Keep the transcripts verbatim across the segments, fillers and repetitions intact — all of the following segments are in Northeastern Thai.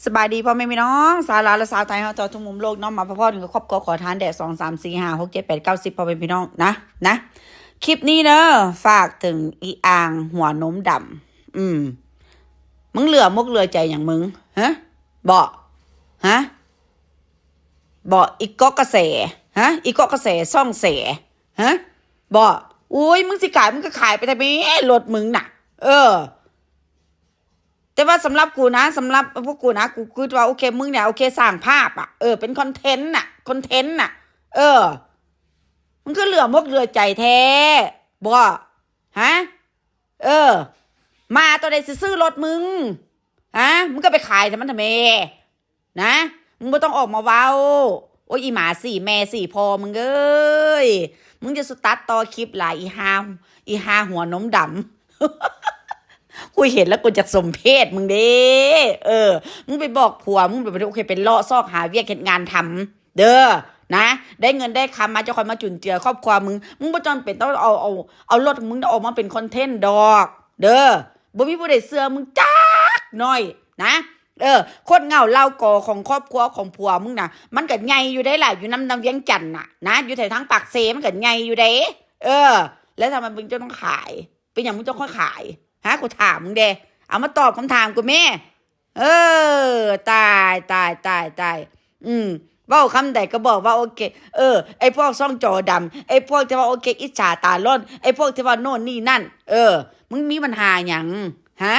สบายดีพ่อแม่พี่น้อง สาวลาวและสาวไทยเฮาทั่วทุกมุมโลกเนาะ มาพบกันกับครอบครัวขอทานแดด สอง สาม สี่ ห้า หก เจ็ด แปด เก้า สิบ พ่อแม่พี่น้องนะ นะ คลิปนี้เนอะ ฝากถึงอีอางหัวนมดำ อืม มึงเหลือมกเหลือใจอย่างมึง ฮะ บอก ฮะ บอกอีกอกกระแส ฮะ อีกอกกระแสซ่องแส ฮะ บอก อุ้ย มึงสิขาย มึงก็ขายไปแต่แม่รถมึงน่ะ เออ แต่ว่าสำหรับกูนะ สำหรับพวกกูนะ กูคิดว่าโอเค มึงเนี่ยโอเค สร้างภาพอะ เออ เป็นคอนเทนต์น่ะ คอนเทนต์น่ะ เออ มึงคือเหลือมกเหลือใจแท้ บอก ฮะ เออ มาตัวใดสิซื้อรถมึง ฮะ มึงก็ไปขายแต่มันทำไม นะ มึงบ่ต้องออกมาเว้า โอ้ย อีหมาสี่แม่สี่พ่อมึงเอ้ย มึงจะสตาร์ทต่อคลิปหลาย อีฮา อีฮาหัวนมดำ กูเห็นแล้วกูจะสมเพชมึงเด้ เออ มึงไปบอกผัว มึงไปโอเค เป็นเลาะซอกหาเวียกเฮ็ดงานทำ เด้อ นะ ได้เงินได้คำมาจะคอยมาจุนเจือครอบครัวมึง มึงบ่จำเป็นต้องเอา เอา เอารถมึงออกมาเป็นคอนเทนต์ดอก เด้อ บ่มีผู้ใดเชื่อมึงจักหน่อยนะ เออ คนเหงาเล่ากอของครอบครัวของผัวมึงน่ะ มันก็ใหญ่อยู่ได้ล่ะ อยู่นำ นำเวียงจันทน์น่ะ นะ อยู่แถวทางปากเซมันก็ใหญ่อยู่เด้ เออ แล้วทำไมมึงจะต้องขาย เป็นอย่างมึงจะค่อยขาย ฮะ กูถามมึงเด้ เอามาตอบคำถามกูแม่ เออ ตาย ตาย ตาย ตาย อืม เว้าคำใดก็บอกว่าโอเค เออ ไอ้พวกซ่องจอดำ ไอ้พวกที่ว่าโอเค อิจฉาตาร้อน ไอ้พวกที่ว่าโน่นนี่นั่น เออ มึงมีปัญหาหยัง ฮะ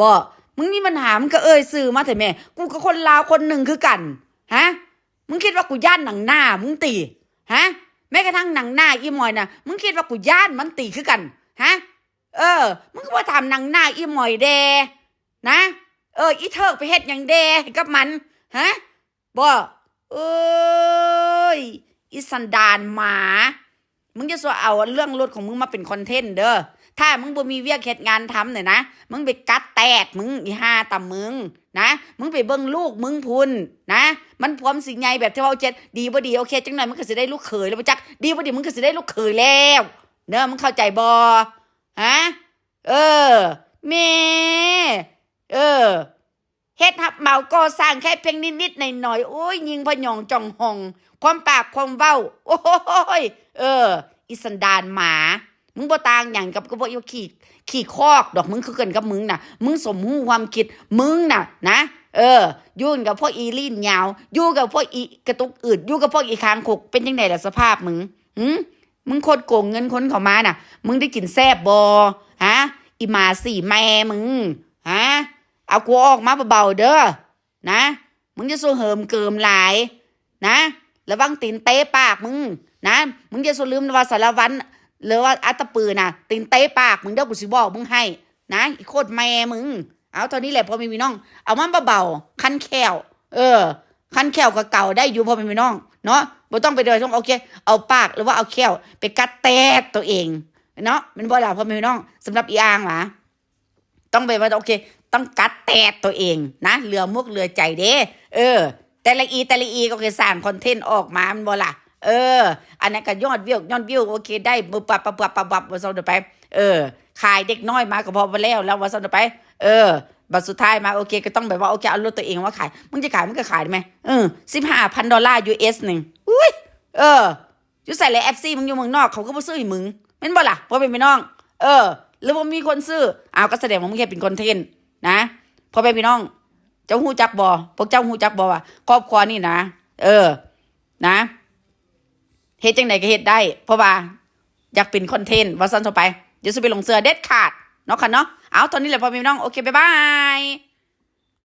บอก มึงมีปัญหา มึงก็เอ่ยชื่อมาเถอะแม่ กูก็คนลาวคนหนึ่งคือกัน ฮะ มึงคิดว่ากูย้านหนังหน้ามึงติ ฮะ แม้กระทั่งหนังหน้าอีหมอยน่ะ มึงคิดว่ากูย้านมันติคือกัน ฮะ เออ มึงก็บ่ถามหนังหน้าอีหมอยแด่ นะ เออ อีเทิกไปเฮ็ดหยังแด่ให้กับมัน ฮะ บ่ เอ้ย อีสันดานหมา มึงจะสวเอาเรื่องรถของมึงมาเป็นคอนเทนต์เด้อ ถ้ามึงบ่มีเวียกเฮ็ดงานทำเนี่ยนะ มึงไปกัดแตดมึง อีห่าตำมึง นะ มึงไปเบิ่งลูกมึงพุ้น นะ มันพร้อมสิใหญ่แบบที่เว้าเจ็ด ดีบ่ดี โอเค จังหน่อยมันก็สิได้ลูกเขยแล้วบ่จัก ดีบ่ดี มึงก็สิได้ลูกเขยแล้ว เด้อ มึงเข้าใจบ่ ฮะ เออ แม่ เออ เฮ็ดรับเหมาก่อสร้างแค่เพียงนิดๆหน่อยๆ โอ้ย ยิงพะหยองจ่องหอง ความปากความเว้า โอ้ย เออ อีสันดานหมา มึงบ่ต่างหยังกับ กับพวกอีขี้ขี้คอกดอก มึงคือกันกับมึงน่ะ มึงสมรู้ความคิด มึงน่ะ นะ เออ อยู่กับพวกอีลิ้นยาว อยู่กับพวกอีกระตุกอืด อยู่กับพวกอีคางคก เป็นจังไดล่ะสภาพมึง หึ มึงโคตรโกงเงินคนเขามาน่ะ มึงได้กินแซ่บบ่ ฮะ อีหมาสี่แม่มึง ฮะ เอากูออกมาเบาๆเด้อ นะ มึงจะสู้เหิมเกิมหลาย นะ ระวังตีนเตะปากมึง นะ มึงจะสู้ลืมว่าสารวัตร หรือว่าอัตตปือน่ะ ตีนเตะปากมึงเด้อ กูสิบอกมึงให้ นะ อีโคตรแม่มึง เอาเท่านี้แหละพ่อแม่พี่น้อง เอามันเบาๆ คันแข้ว เออ คันแข้วก็เก่าได้อยู่พ่อแม่พี่น้อง เนาะ บ่ต้องไปเดินต้องโอเค เอาปากหรือว่าเอาแข้วไปกัดแตดตัวเอง เนาะ แม่นบ่ล่ะพ่อแม่พี่น้อง สำหรับอีอางหวา ต้องไปว่าโอเค ต้องกัดแตดตัวเองนะ เหลือมกเหลือใจเด้ เออ แต่ละอีแต่ละอีก็คือสร้างคอนเทนต์ออกมา แม่นบ่ล่ะ เออ อันนั้นก็ยอดวิวยอดวิว โอเค ได้บึบปับปับปับปับปับว่าซั่นไป เออ ขายเด็กน้อยมาก็พอแล้ว แล้วว่าซั่นไป เออ บัดสุดท้ายมา โอเค ก็ต้องแบบว่า โอเค เอารถตัวเองมาขาย มึงจะขาย มึงก็ขายได้ไหม เออ สิบห้าพันดอลลาร์ ยู เอส หนึ่ง อุ้ย เออ อยู่ใส่เลย เอฟซี มึงอยู่เมืองนอก เขาก็บ่ซื้อให้มึง แม่นบ่ล่ะ พ่อแม่พี่น้อง เออ หรือว่ามีคนซื้อ อ้าว ก็แสดงว่ามึงเฮ็ดเป็นคอนเทนต์นะ พ่อแม่พี่น้อง เจ้าฮู้จักบ่ พวกเจ้าฮู้จักบ่ว่าครอบครัวนี่นะ เออ นะ เฮ็ดจังใดก็เฮ็ดได้ เพราะว่าอยากเป็นคอนเทนต์ ว่าซั่นเถาะไป อย่าสิไปหลงเชื่อเด็ดขาด เนาะค่ะเนาะ เอา เท่านี้แหละพ่อแม่พี่น้อง โอเค บ๊ายบาย